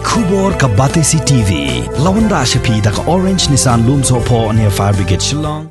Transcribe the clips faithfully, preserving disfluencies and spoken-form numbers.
Khubor ka Batesi T V. La wanrah sha phi da ka Orange Nissan Lumsohphoh near Fire Brigade Shillong.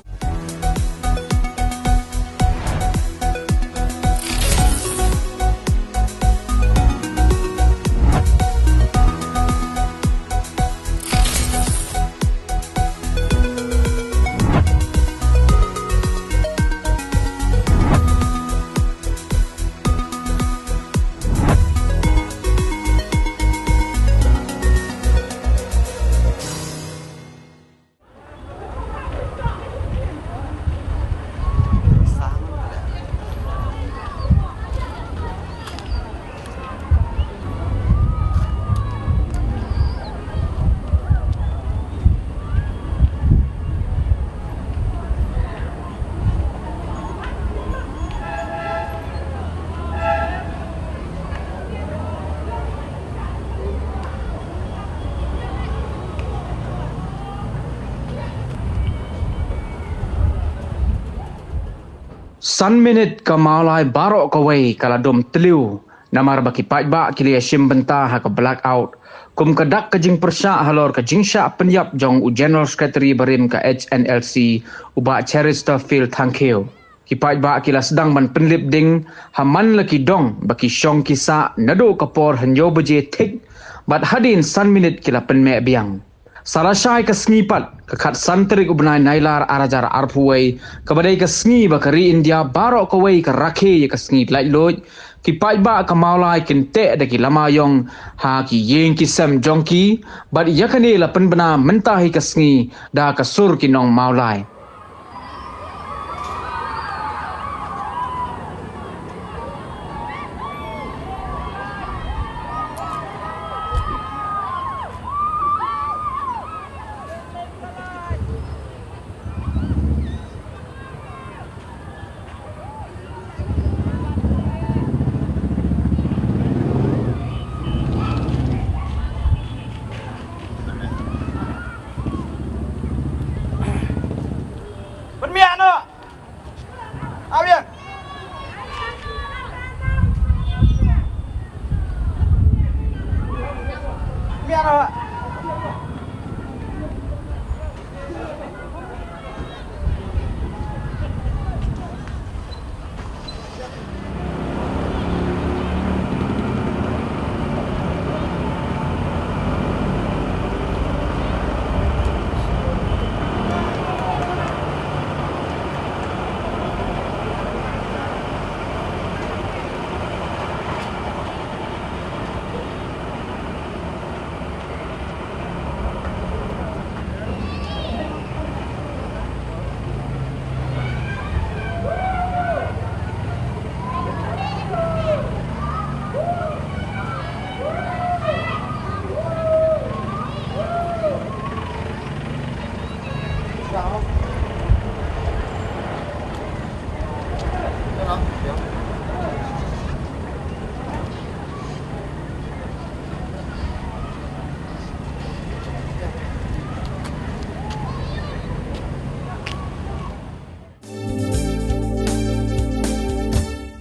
San minit ka Mawlai baroh kawei ka la dum tliw namar ba ki paidbah ki la ïashim bynta ha ka blackout, kum ka dak ka jingpyrshah halor ka jingshah pynïap jong u General Secretary barim ka H N L C, u Bah Cheristerfield Thangkhiew. Ki paidbah ki la sdang ban pynlip ding ha man la ki dong ba ki shong ki sah naduh ka por hynñiew baje thik bad hadien san minit ki la pynmeh biang. Sa lashai ka sngi pat, ka khatsan tarik u bnai Nailar ar hajar arphew wei, kaba dei ka sngi ba ka ri India baroh kawei ka rakhe ïa ka sngi laitluid, ki paidbah ka Mawlai kin teh da ki lama ïong ha ki ïing ki sem jong ki, bad ïa kane la pynbna mynta hi ka sngi da ka sur ki nong Mawlai. Pynmiat noh. Aw ïa. Miat noh.